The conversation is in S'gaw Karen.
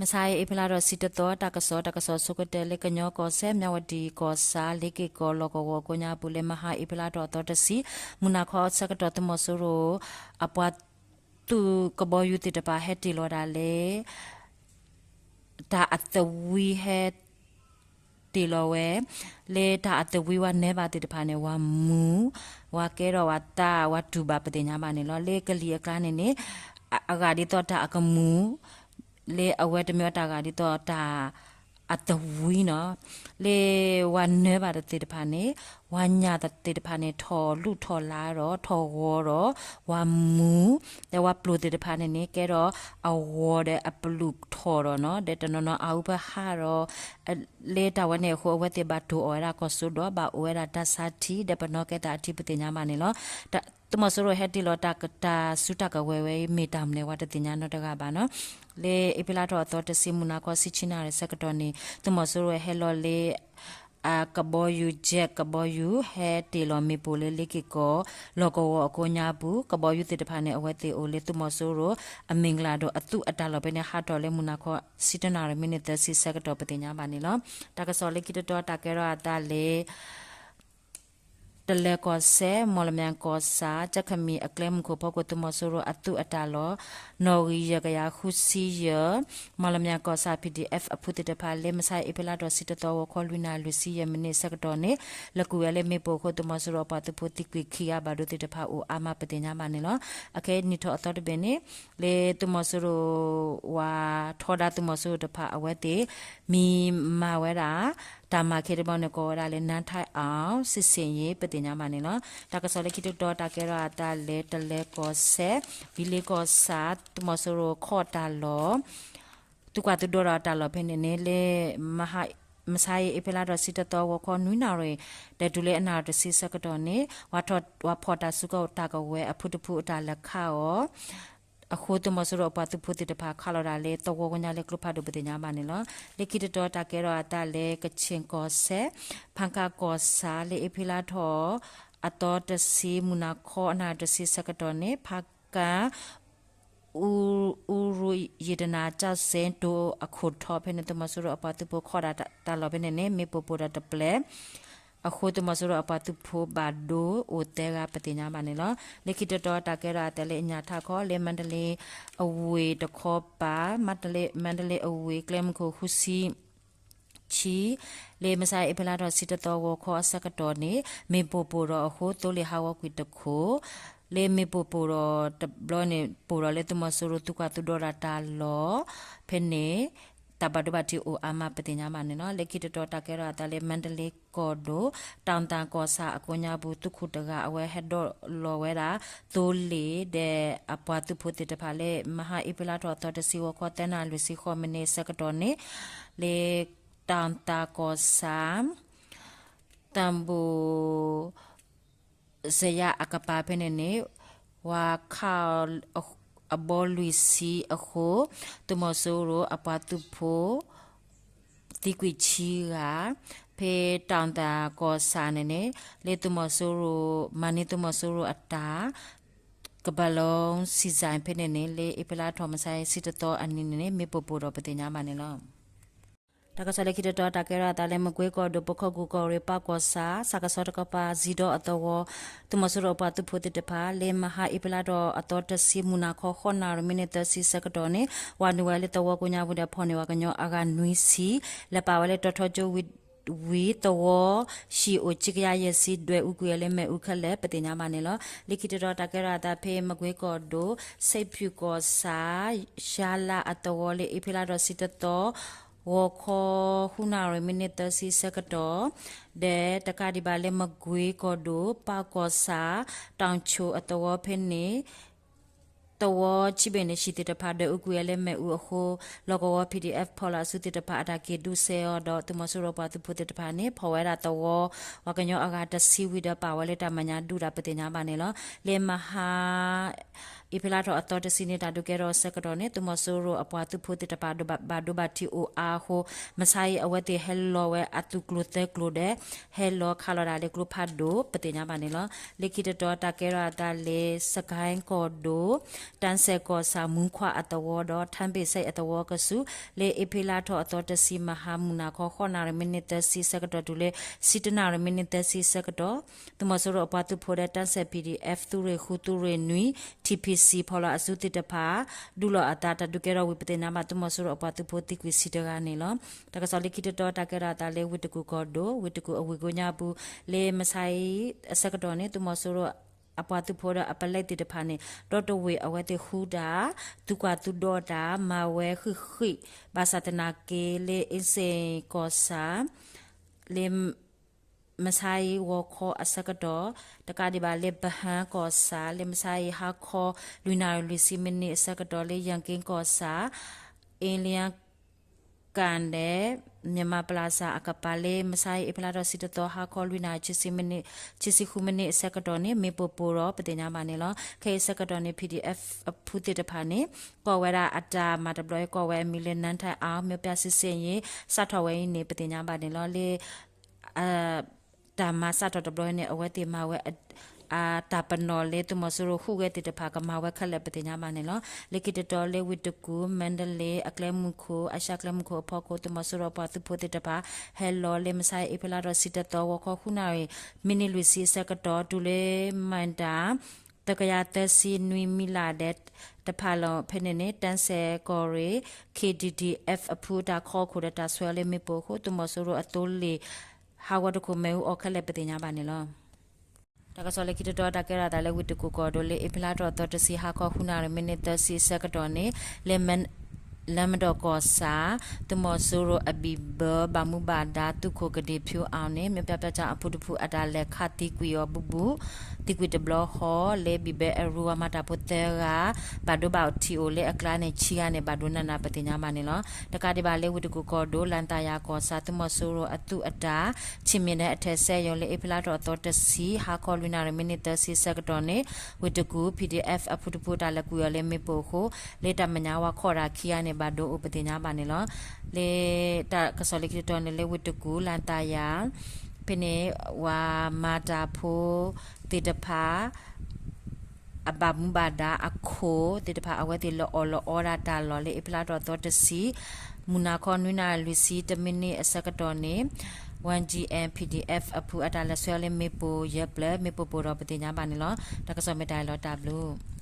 မဆါအံၤ အ့ဖြ့လါထီၣ်တဆံတသီ တၢ်ကစီၣ်, တၢ်ကစီၣ်ဆိကတၢၢ်လၢကညီကီၢ်စဲၣ် မၠၣ်ဝတံၣ်ကီၢ်ဆၣ် လ့က့ၢ်ကီၢ် လီၢ်ကဝီၤအကိးညါပူၤ လၢမဟါအ့ဖြ့လါထီၣ်အသီတဆံ မုၢ်နၤခီအဆၢကတီၢ် သုးမီၤစိရိၤအပှၤသုးကဘီယူၤသ့ၣ်တဖၣ် ဟဲတ့ၢ်လီၤဒၣ်လဲာ် တၢ်အသဝံဟဲတ့ၢ်လီၤဝဲ, လၢတၢ်အသဝံဝဲနၢၤဘၣ်သ့ၣ်တဖၣ်န့ၣ် ဝဲမူၤ, ဝဲကဲထီၣ်ဝဲသၣ်, ဝဲတူၢ်ဘၣ်ပသ့ၣ်ညါဘၣ်န့ၣ်လီၤ. လၢကလံၤအကျါန့ၣ်န့ၣ် အဂၤဒ်သိးတၢ်အကမူၤ လၢအဝဲတမ့ၢ်ဝဲတၢ်ဂၤဒ်သိးတၢ်အသဝံနီၤ, လၢဝဲနၢၤဘၣ်သ့ၣ်တဖၣ်န့ၣ် ဝဲညၣ်သ့ၣ်တဖၣ်န့ၣ် ထီၣ်လူၢ်ထီၣ်လါဒီး ထီၣ်ဂီၤဒီး ဝဲမူၤ, ဒီးဝဲပျိၢ်သ့ၣ်တဖၣ်န့ၣ်န့ၣ် ကဲထီၣ်အဂီၤဒီးအပလူၢ်ထီၣ်ဒီးနီၤ, ဒီးတနီၤနီၤအါအူဖၢဟးဒီး လၢတၢ်ဝဲန့ၣ်အဃိ အဝဲသ့ၣ်ဘၣ်တိၢ်အီၣ်ဝဲဒၣ်ကီၢ်စိဒီး ဘၣ်အိၣ်ဝဲဒၣ်တၢ်ဆါထံ ဒီးပနီၣ်ကဲသးအထံပသ့ၣ်ညါဘၣ်န့ၣ်လီၤ. သုးမီၤစိရိၤဟဲတ့ၢ်လီၤတၢ်ကတၢၢ်ဆူတၢ်ကဝဲၤဝဲအံၤ မ့ၢ်တၢ်မနုၤလဲၣ် ဝဲတသ့ၣ်ညါနီတဂၤဘၣ်နီၤ. လၢအ့ဖြ့လါထီၣ်အသီတဆံ မုၢ်နၤခီ ဆံဆံနၣ်ရံၣ်ဆၢကတီၢ်န့ၣ် သုးမီၤစိရိၤဟဲလီၤလၢ ကဘီယူၤ jet ကဘီယူၤ ဟဲတ့ၢ်လီၤမ့ၣ်ပိၢ်လၢလ့က့ၢ်ကီၢ် လီၢ်ကဝီၤအကိးညါပူၤ ကဘီယူၤသ့ၣ်တဖၣ်န့ၣ် အဝဲသ့ၣ်အိၣ်လၢသုးမီၤစိရိၤအမ့ၢ်ကလၤဒိၣ်အသုးအတၢ်လီၢ်ဖဲန့ၣ် ဟးထီၣ်လၢမုၢ်နၤခီ ဆံတနၣ်ရံၣ် မံးနံးသၢဆံဆၢကတီၢ်ပသ့ၣ်ညါဘၣ်န့ၣ်လီၤ. တၢ်ကစီၣ်လၢခံတတီတၢ်ကဲထီၣ်အသးလၢ တလၢၤကီၢ်စဲၣ် မီၣ်လမၠဲၣ်ကီၢ်ဆၣ် ကၠၢ်ခမံၣ်အကျဲမုၢ်ခိၣ်ဖီခိၣ် သုးမီၤစိရိၤအသုးအတၢ်လီၢ် နီၣ်ဂံၢ်ယဲၢ်ကယၤဃုဆံယဲၢ် မီၣ်လမၠဲၣ်ကီၢ်ဆၣ် ပီၣ်ဒံဢၣ် အဖုသ့ၣ်တဖၣ် လၢမဆါအံၤ အ့ဖြ့လါထီၣ်တဆံတသီ ဂီၤခီလွံၢ်နၣ်ရံၣ်လွံၢ်ဆံယဲၢ်မံးနံးဆၢကတီၢ်န့ၣ် လၢကွံာ်ဝဲလၢမ့ၣ်ပိၢ်အဃိ သုးမီၤစိရိၤအပှၤသုးဖိသံကွံာ်ခံဂၤဘၣ်ဒိသ့ၣ်တဖၣ်အိၣ်အါမး ပသ့ၣ်ညါဘၣ်န့ၣ်လီၤ. အခဲအံၤနံၣ်ထီၣ်အသီတဘ့ၣ်န့ၣ် လၢသုးမီၤစိရိၤ ဝၤထီဒါသုးမီၤစိရိၤတဖၣ် အဝဲသ့ၣ် မံၤမၤဝဲဒၣ် တၢ်မၤခဲတဘျီန့ၣ် ကိးဝဲဒၣ်လၢ နၢထၢၣ်အီၣ် စစ်ဆင်ရေး ပသ့ၣ်ညါဘၣ်န့ၣ်လီၤ. တၢ်ကစီၣ်လၢခံတတီတၢ်ကဲထီၣ်အသးလၢ တလၢၤကီၢ်စဲၣ် ဘံလ့ကီၢ်ဆၣ် သုးမီၤစိရိၤခီၣ်တၢ်လီၢ် သုးကွၢ်သုးဒိးဒီးတၢ်လီၢ်ဖဲန့ၣ်န့ၣ် လၢ မဆါအံၤ အ့ဖြ့လါထီၣ်တဆံတသီ ဂီၤခီနွံနၣ်ရံၣ် ဒီးတုၤလၢအနၣ်ရံၣ်တဆံဆၢကတီၢ်န့ၣ် ဝၤဖီၣ်တၢ်စုကဝဲၤတၢ်ကဝဲၤအဖုတဖုအတၢ်လဲၤခးအီၤ အဃိ သုးမီၤစိရိၤအပှၤသုးဖိသ့ၣ်တဖၣ် ခးလီၤဒၣ်လၢသဝီကညီလၢကျိဖးဒိၣ် ပသ့ၣ်ညါဘၣ်န့ၣ်လီၤ. လၢခံတတီတၢ်ကဲထီၣ်အသးလၢ ကခ့ၣ်ကီၢ်စဲၣ် ဖးကၣ်ကီၢ်ဆၣ် လၢအ့ဖြ့လါထီၣ်အသီတဆံ မုၢ်နၤခီအနၣ်ရံၣ်တဆံဆၢကတီၢ်န့ၣ် ဖးကၣ် အူရူၣ် ယံာ်တနၤကၠီၣ်စဲတိၤအခိၣ်ထီဖဲန့ၣ် သုးမီၤစိရိၤအပှၤသုးဖိခီၣ်ဒၣ်တၢ်လီၢ်ဖဲန့ၣ်န့ၣ် မ့ၣ်ပိၢ်ပိၢ်ဒီးတပျဲၢ် အဃိ သုးမီၤစိရိၤအပှၤသုးဖိဘၣ်ဒိအိၣ်သၢဂၤ ပသ့ၣ်ညါဘၣ်န့ၣ်လီၤ. လၢခံတတီတၢ်ကဲထီၣ်အသးလၢအညၣ်ထးခီ လၢမါတလ့အဝ့ၢ်တခီပၤ မါတလ့ မါတလ့အဝ့ၢ် ကျဲမုၢ်ခိၣ်ဃုဆံ ဆံ လၢမဆါအံၤ အ့ဖြ့လါထီၣ်တဆံတသီ ဂီၤခီအဆၢကတီၢ်န့ၣ် မ့ၣ်ပိၢ်ပိၢ်ဒီးအဃိ သိလ့ၣ်ဟးဂီၤကွံာ်တခိၣ် လၢမ့ၣ်ပိၢ်ပိၢ်ဒီးတဘျီန့ၣ် ပိၢ်ဒီးလၢသုးမီၤစိရိၤသုးကွၢ်သုးဒိးတၢ်လီၢ် ဖဲန့ၣ် တၢ်ဘၣ်ဒိဘၣ်ထံးအိၣ်အါမး ပသ့ၣ်ညါဘၣ်န့ၣ်လီၤ. လၢခံတတီတၢ်ကဲထီၣ်အသးလၢ မါတလ့ကီၢ်ဒိၣ် တၢ်သၣ်ကီၢ်ဆၣ်အကိးညါပူၤ သုးခိၣ်တဂၤအဝဲဟဲဒိးလီၤဝဲဒၣ် သိလ့ၣ်ဒီးအပှၤသုးဖိသ့ၣ်တဖၣ်လၢ မဟါအ့ဖြ့လါထီၣ်အသီတဆံ ဂီၤခီသၢနၣ်ရံၣ်လွံၢ်ဆံဃိးမံးနံးဆၢကတီၢ်န့ၣ် လၢတၢ်သၣ်ကီၢ်ဆၣ် တၢ်ဘိၣ် စယါအကပၤဖဲန့ၣ်န့ၣ် ဝၤခးအဘီလွံၢ်ဆံအဃိ သုးမီၤစိရိၤအပှၤသုးဖိ သံကွံာ်ဆံဂၤ ဖဲတၢ်သၣ်ကီၢ်ဆၣ်န့ၣ်န့ၣ် လၢသုးမီၤစိရိၤ မၤန့ၢ်သုးမီၤစိရိၤအတၢ် ကဘၣ်လီစံၣ်စၢ်ဖဲန့ၣ်န့ၣ် လၢအ့ဖြ့လါထီၣ်မဆါအံၤ ဆံတသီအနံၤန့ၣ်န့ၣ် မ့ၣ်ပိၢ်ပိၢ်ဒီး ပသ့ၣ်ညါဘၣ်န့ၣ်လီၤ. တၢ်ကစီၣ်လၢခံတတီတၢ်ကဲထီၣ်အသးလၢ မကွ့ကီၢ်ဒိၣ် ပခိၣ်ကူၢ်ကီၢ်ရ့ၣ် ပၢ်ကီၢ်ဆၣ် စၣ်ကဆီတကပၤ စံဒီအသဝီ သုးမီၤစိရိၤအပှၤသုးဖိသ့ၣ်တဖၣ် လၢမဟါအ့ဖြ့လါထီၣ်အသီတဆံ မုၢ်နၤခီ ဃိးနၣ်ရံၣ် မံးနံးသၢဆံဆၢကတီၢ်န့ၣ် ဝၤနုာ်ဝဲလၢသဝီကိးညါပူၤဒီး ဖီၣ်န့ၢ်ဝဲကညီအဂၤနွံဆံ လဲၤပာ်ဝဲလၢတီၤထီကၠိဝံၤ သဝီ ဟံၣ်အိၣ်ခံကယၤယဲၢ်ဆံ ဒွဲၣ်အူကွံာ်ဝဲလၢမ့ၣ်အူခဲလၢာ် ပသ့ၣ်ညါဘၣ်န့ၣ်လီၤ. လၢခံတတီတၢ်ကဲထီၣ်အသးဖဲ မကွ့ကီၢ်ဒိၣ် စ့ၣ်ဖၠူၣ်ကီၢ်ဆၣ် ရှါလါအသဝီ လၢအ့ဖြ့လါထီၣ်ဆံတသီ ဂီၤခီ ဃုနၣ်ရံၣ် မံးနံးသၢဆံဆၢကတီၢ် ဒီးတကးဒံးဘၣ်လၢ မကွ့ကီၢ်ဒိၣ် ပၢ်ကီၢ်ဆၣ် တၢ်ဆိၣ်အသဝီဖဲန့ၣ် သဝီခံဘ့ၣ်န့ၣ် ဟံၣ်သ့ၣ်တဖၣ်ဒွဲၣ်အူကွံာ်ဝဲလၢမ့ၣ်အူအဃိ လီၢ်ကဝီၤ ပီၣ်ဒံၣ်အဲၣ် ဖီၣ်လီၤအစုသ့ၣ်တဖၣ်အတၢ်က့ၤဒုးစဲအီၤဒီး သုးမီၤစိရိၤပှၤသုးဖိသ့ၣ်တဖၣ်န့ၣ် ဖီၣ်ဝဲဒၣ်သဝီ ပှၤကညီအဂၤတဆံဝံၤဒီးပာ်ဝဲလၢတၢ်မဲာ်ညါဒုးတၢ် ပသ့ၣ်ညါဘၣ်န့ၣ်လီၤ. လၢမဟါ အ့ဖြ့လါထီၣ်အသီတဆံန့ၣ် တၢ်ဒုးကဲထီၣ်အဆၢကတီၢ်န့ၣ် သုးမီၤစိရိၤအပှၤသုးဖိသ့ၣ်တဖၣ် ဘၣ်ဒိဘၣ်ထံးအိၣ်အါအဃိ မဆါအံၤအဝဲသ့ၣ်ဟဲလီၤဝဲအသုးကျိၤသၢကျိၤဒီး ဟဲလီၤခးလီၤဒၣ်လၢကျိဖးဒိၣ် ပသ့ၣ်ညါဘၣ်န့ၣ်လီၤ. လၢခံတတီတၢ်ကဲထီၣ်အသးလၢ စကဲကီၢ်ဒိၣ် တၢ်စဲးကီၢ်ဆၣ် မူခွါအသဝီဒီး ထၣ်ဘ့ၣ်စဲးအသဝီကဆူး လၢအ့ဖြ့လါထီၣ်အသီတဆံ မဟါမုၢ်နၤခီ ဃိးနၣ်ရံၣ် မံးနံးသၢဆံဆၢကတီၢ်တုၤလၢ ဆံတၢနၣ်ရံၣ် မံးနံးသၢဆံဆၢကတီၢ် သုးမီၤစိရိၤအပှၤသုးဖိဒီး တၢ်စဲး ပီၣ်ဒံၣ်အဲၣ် သုးရ့ၣ်ဃု သုးရ့ၣ်နွံ ထံၣ်ဖံၣ်စံၣ် ဖီၣ်လီၤအစုသ့ၣ်တဖၣ် ဒုးလီၤအသး တၢ်ဒုးကဲထီၣ်ဝံၤ ပသ့ၣ်ညါဘၣ် သုးမီၤစိရိၤအပှၤသုးဖိသံကွံာ်ဆံတဂၤန့ၣ်လီၤ. တၢ်ကစီၣ်လၢခံတတီၤ တၢ်ကဲထီၣ်အသးလၢ ဝ့ၢ်တကူၣ်ကီၢ်ဒိၣ် ဝ့ၢ်တကူၣ်အဝ့ၢ်ကိးညါပူၤ လၢမဆါအံၤအဆၢကတီၢ်န့ၣ် သုးမီၤစိရိၤအပှၤသုးဖိဒီးအပလဲသ့ၣ်တဖၣ်န့ၣ် ဒီတဝ့ၢ်အဝဲသ့ၣ်ဃုတၢ် သုးကွၢ်သုးဒီတၢ် မၤဝဲဃံးဃံး ဘၣ်ဆၣ်သနာ်က့လၢ အ့စ့ၣ်ကီၢ်ဆၣ် လၢ မဆါအံၤဂီၤခီအဆၢကတီၢ် တကးဒံးဘၣ်လၢ ပဟၣ်ကီၢ်ဆၣ် လၢမဆါအံၤဟါခီ လွံၢ်နၣ်ရံၣ်လွံၢ်ဆံမံးနံးအဆၢကတီၢ် လၢယၣ်က့ၤကီၢ်ဆၣ် အ့လံ ကၣ်ဒဲး မြန်မာပလၣ်စၣ်အကပၤ လၢမဆါအံၤ အ့ဖြ့လါထီၣ်ဆံတသီ ဟါခီလွံၢ်နၣ်ရံၣ် ခံဆံဃုမံးနံးအဆၢကတီၢ်န့ၣ် မ့ၣ်ပိၢ်ပိၢ်ဒီး ပသ့ၣ်ညါဘၣ်န့ၣ်လီၤ. ခဲအံၤအဆၢကတီၢ်န့ၣ် ပီၣ်ဒံၣ်အဲၣ် အဖုသ့ၣ်တဖၣ်န့ၣ် ကိးဝဲဒၣ်အတၢ်မၤတဘျီအံၤ ကိးဝဲအမံၤလၢ နၢၣ်ထၢၣ်အါ မ့ၢ်ပျၢ်စံစ့ၣ်ယ့ၣ် စးထီၣ်ဝဲအံၤန့ၣ် ပသ့ၣ်ညါဘၣ်န့ၣ်လီၤ. လၢ တၢ်မၤစးထီၣ်တဘျီန့ၣ် အဝဲသ့ၣ်မၤဝဲ တၢ်ပနီၣ်လၢသုးမီၤစိရိၤဃုာ်ဂဲၤသ့ၣ်တဖၣ် ကမၤဝဲခဲလၢာ် ပသ့ၣ်ညါဘၣ်န့ၣ်လီၤ. လၢခံတတီၤလၢဝ့ၢ်တကူၣ် မါဒလ့ အကျဲမုၢ်ခိၣ် အရှါကျဲမုၢ်ခိၣ်အဖီခိၣ် သုးမီၤစိရိၤအပှၤသုးဖိသ့ၣ်တဖၣ် ဟဲလီၤလၢမဆါအံၤ အ့ဖြ့လါထီၣ်ဆံတသီ ဂီၤခီဃုနၣ်ရံၣ် မံးနံးလွံၢ်ဆံအဆၢကတီၢ် တုၤလၢမံးနံး သကယၤသၢဆံနွံမံးလးဒဲး တဖၣ်လီၤ. ဖဲန့ၣ်န့ၣ် တၢ်စဲးကီၢ်ရ့ၣ် ခ့ၣ်ဒံၣ်ဒံၣ်အဲၣ် အဖုအတၢ်ခီခိၣ်ဒီးတၢ်ဆှၢအီၤလၢမ့ၣ်ပိၢ်အဃိ သုးမီၤစိရိၤအသိလ့ၣ် ဟးဂီၤတခိၣ်မ့ၣ်အူအီၣ်ခဲလၢာ် ပသ့ၣ်ညါဘၣ်န့ၣ်လီၤ. တၢ်ကစီၣ်လၢခံတတီၤ တၢ်ကဲထီၣ်အသးလၢဝ့ၢ်တကူၣ်ကီၢ်ဒိၣ် လၢအ့ဖြ့လါထီၣ်အသီတဆံ ဟါခီဃုနၣ်ရံၣ် မံးနံးသၢဆံအဆၢကတီၢ်န့ၣ် လၢ လၢမဒီးကီၢ်ဆၣ် သုးမီၤစိရိၤအဘံၣ်ဘၢ ဘၣ်မူဘၣ်ဒါသုးခိၣ်ကဒံၣ်ဖၠူအၣ်န့ၣ် မ့ၢ်ပျၢ်ပျၢ်ကၠၢ်အဖုတဖုအတၢ်လဲၤခးသံကွံာ်အီၤဘူးဘူး သံကွံာ်တဘျီဃီ လၢဘံၣ်ဘၢအရူအမၤတၢ်ဖိသၢဂၤ ဘၣ်ဒိဘၣ်ထံးအိၣ်လၢအကျါန့ၣ် ဆံဂၤန့ၣ် ဘၣ်ဒိနးနး ပသ့ၣ်ညါဘၣ်န့ၣ်လီၤ. တကးဒံးဘၣ်လၢဝ့ၢ်တကူၣ်ကီၢ်ဒိၣ် လၣ်သၣ်ယၤကီၢ်ဆၣ် သုးမီၤစိရိၤအသုးအတၢ် ထံၣ်မံၤဒဲးအထဲစဲယိၤ လၢအ့ဖြ့လါထီၣ်အသီတဆံ ဟါခီလွံၢ်နၣ်ရံၣ် မံးနံးသၢဆံအဆၢကတီၢ်န့ၣ် ဝ့ၢ်တကူၣ် ပီၣ်ဒံၣ်အဲၣ် အဖုတဖုတၢ်လဲၤကွံာ်အီၤလၢမ့ၣ်ပိၢ်အဃိ လၢတၢ်မဲာ်ညါဝဲခီၣ်တၢ်ခံဂၤန့ၣ် ဘၣ်ဒိအိၣ် ပသ့ၣ်ညါဘၣ်န့ၣ်လီၤ. လၢတၢ်ကစီၣ်လၢခံတတီၤန့ၣ် လၢဝ့ၢ်တကူၣ် လၣ်သၣ်ယၤ ဖဲန့ၣ် ပှၤမၤတၢ်ဖိသ့ၣ်တဖၣ် အဘၣ်မူဘၣ်ဒါအခိၣ်သ့ၣ်တဖၣ် အဝဲသ့ၣ်လၢအီၣ်လၢအီဒၣ်တၢ်လီၢ် လၢအ့ဖြ့လါထီၣ်အသီတဆံ မုၢ်နၤခီနွံနၣ်ရံၣ်လွံၢ်ဆံတမံးနံးအဆၢကတီၢ်န့ၣ် ဝၣ်ကၠံၣ်အဲၣ် ပီၣ်ဒံၣ်အဲၣ် အဖုအတၢ်လဲၤဆှၢလၢမ့ၣ်ပိၢ်ယဲၢ်ဖျၢၣ် မ့ၣ်ပိၢ်ပိၢ်ဒီး ပသ့ၣ်ညါဘၣ်န့ၣ်လီၤ. တၢ်ကစီၣ်မ့ၢ်တၢ်အံၤလီၤ တၢ်ဘျုး